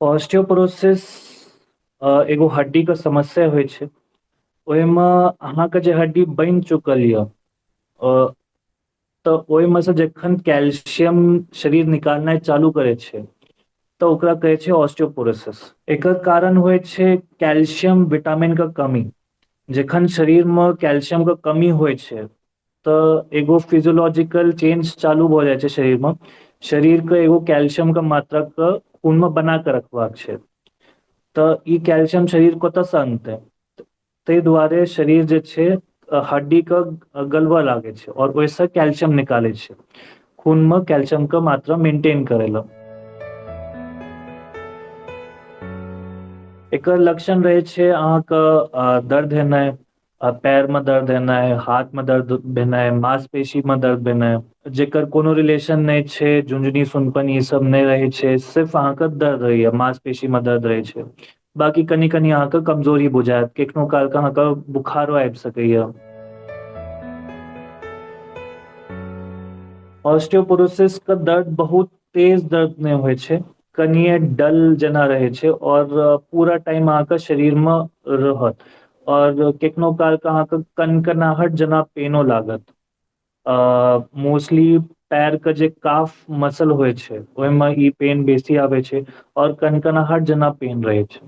Osteoporosis एगो हड्डी के समस्या होइ छै। ओहिमे अहाँके जे हड्डी बनि चुकल यऽ, तऽ ओहिमे से जखन कैल्शियम शरीर निकालनाइ चालू करै छै तऽ ओकरा कहै छै ऑस्टियोपोरोसिस। एकर कारण होइ छै कैल्शियम विटामिन के कमी। जखन शरीर मे कैल्शियम के कमी होइ छै तऽ एगो फिजियोलॉजिकल चेंज चालू भऽ जाइ छै शरीर मे। शरीर के एगो कैल्शियम के मात्रा के खून मे बना के रखबाक छै, तऽ ई कैल्शियम शरीर कतऽसँ अनतै? ताहि दुआरे शरीर जे छै हड्डी के गलबऽ लागै छै और ओहिसँ कैल्शियम निकालै छै, खून मे कैल्शियम के मात्रा मेंटेन करै लए। एकर लक्षण रहै छै अहाँके दर्द हेनाइ, पैर में दर्द हेनाइ, हाथ में दर्द भेनाइ, मांसपेशी में दर्द भेनाइ, जेकर कोनो रिलेशन नहि छै, झुंझुनी सुनपन ई सब नहि रहै छै, सिर्फ अहाँके दर्द रहैया, मांसपेशी में दर्द रहै छै। बाकी कनि कनि अहाँके कमजोरी बुझायत, कखनो काल के अहाँके बुखारो आबि सकैया। ऑस्टियोपोरोसिस के दर्द बहुत तेज दर्द नहि होइ छै, कनिये डल जेना रहै छै और पूरा टाइम अहाँके शरीर मे रहत और कखनो काल के अहाँके कनकनाहट जेना पेनो लागत। मोस्टली पैर के जे काफ मसल होइ छै ओहिमे ई पेन बेसी आबै छै और कनकनाहट जेना पेन रहै छै।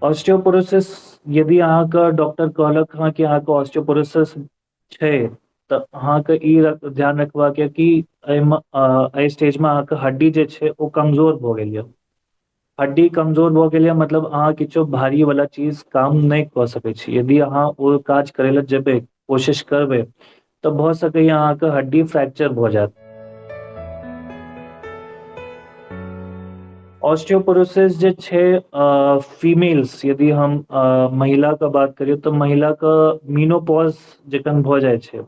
ऑस्टियोपोरोसिस यदि अहाँके डॉक्टर कहलक हँ कि अहाँके ऑस्टियोपोरोसिस छै तऽ अहाँके ई ध्यान रखबाक यऽ कि एहिमे एहि स्टेज मे अहाँके हड्डी जे छै ओ कमजोर भऽ गेल यऽ। हड्डी कमजोर भऽ गेल यऽ मतलब अहाँ किछो भारी वाला चीज काम नहि कऽ सकै छी। यदि अहाँ ओ काज करै लए जेबै, कोशिश करबै, तऽ भऽ सकैया अहाँके हड्डी फ्रैक्चर भऽ जायत। ऑस्टियोपोरोसिस जे छै फीमेल्स, यदि हम महिला के बात करियौ तऽ महिला के मीनोपॉज जखन भऽ जाइ छै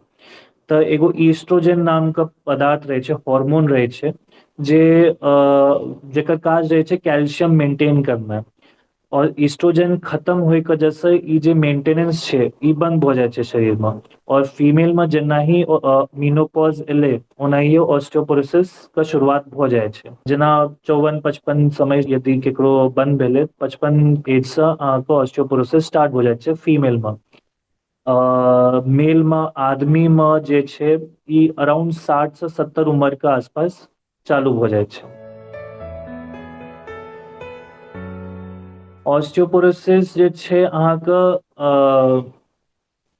तऽ एगो ईस्ट्रोजन नाम के पदार्थ रहै छै, हार्मोन रहै छै, जे जेकर काज रहै छै कैल्शियम मेंटेन करनाइ, और ईस्ट्रोजन खत्म होइके वजहसँ ई जे मेंटेनेंस छै ई बंद भऽ जाइ छै शरीर मे। और फीमेल मे जेना ही मीनोपॉज एलै ओनाहियो ऑस्टियोपोरोसिस के शुरुआत भऽ जाइ छै। जेना 54-55 समय यदि केकरो बंद भेलै, 55 एज सँ अहाँके ऑस्टियोपोरोसिस स्टार्ट भऽ जाइ छै फीमेल मे। मेल मे, आदमी मे जे छै ई अराउंड 60 से 70 उम्र के आसपास चालू भऽ जाइ छै। ऑस्टियोपोरोसिस जे छै अहाँके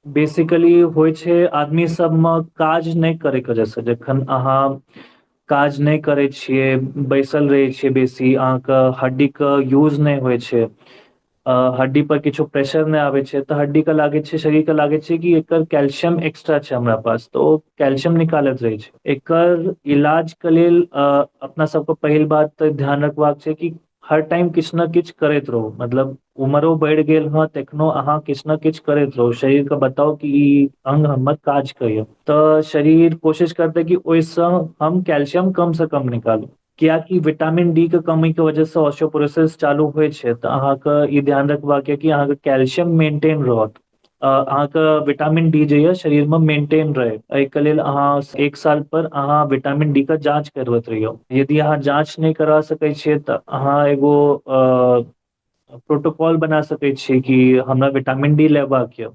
बेसिकली होइ छै आदमी सबमे काज नहि करैके वजहसँ। जखन अहाँ काज नहि करै छियै, बैसल रहै छियै बेसी, अहाँके हड्डीके यूज नहि होइ छै, हड्डी पर किछो प्रेशर नहि आबै छै, तऽ हड्डी के लागै छै, शरीर के लागै छै कि एकर कैल्शियम एक्स्ट्रा छै हमरा पास, तऽ ओ कैल्शियम निकालैत रहै छै। एकर इलाज के लेल अपना सबके पहिल बात तऽ ध्यान रखबाक छै कि हर टाइम किछु ने किछु करैत रहू। मतलब उमरो बढ़ि गेल हँ तखनो अहाँ किछु ने किछु करैत रहू, शरीर के बताउ कि ई अंग हमर काज करैया, तऽ शरीर कोशिश करतै कि ओहिसँ हम कैल्शियम कम से कम निकालू। कियाकि विटामिन डी के कमी के वजह से ऑस्टियोपोरोसिस चालू होइ छै, तऽ अहाँके ई ध्यान रखबाक यऽ कि अहाँके कैल्शियम मेंटेन रहत, अहाँके विटामिन डी जे यऽ शरीर मे मेंटेन रहै। एहिके लेल अहाँ 1 साल पर अहाँ विटामिन डी के जाँच करबैत रहियौ। यदि अहाँ जाँच नहि करा सकै छियै तऽ अहाँ एगो प्रोटोकॉल बना सकै छियै कि हमरा विटामिन डी लेबाक यऽ।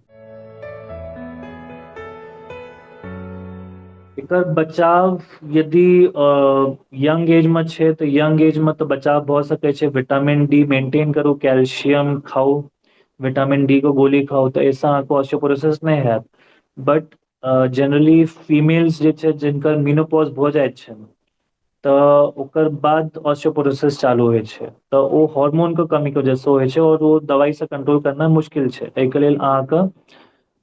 एकर बचाव यदि यंग एज मे छै तऽ यंग एज मे तऽ बचाव भऽ सकै छै। विटामिन डी मेंटेन करू, कैल्शियम खाउ, विटामिन डी के गोली खाउ, तऽ एहिसँ अहाँके ऑस्टियोपोरोसिस नहि हैत। बट जनरली फीमेल्स जे छै जिनकर मीनोपॉज भऽ जाइ छै तऽ ओकर बाद ऑस्टियोपोरोसिस चालू होइ छै, तऽ ओ हार्मोन के कमी के वजहसँ होइ छै और ओ दवाइसँ कंट्रोल करना मुश्किल छै। एहिके लेल अहाँके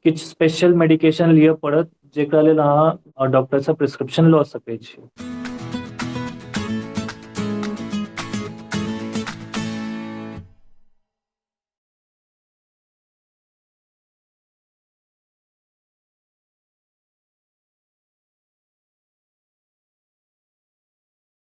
किछु स्पेशल मेडिकेशन लिअ पड़त, जेकरा लेल अहाँ डॉक्टरसँ प्रिस्क्रिप्शन लऽ सकै छी।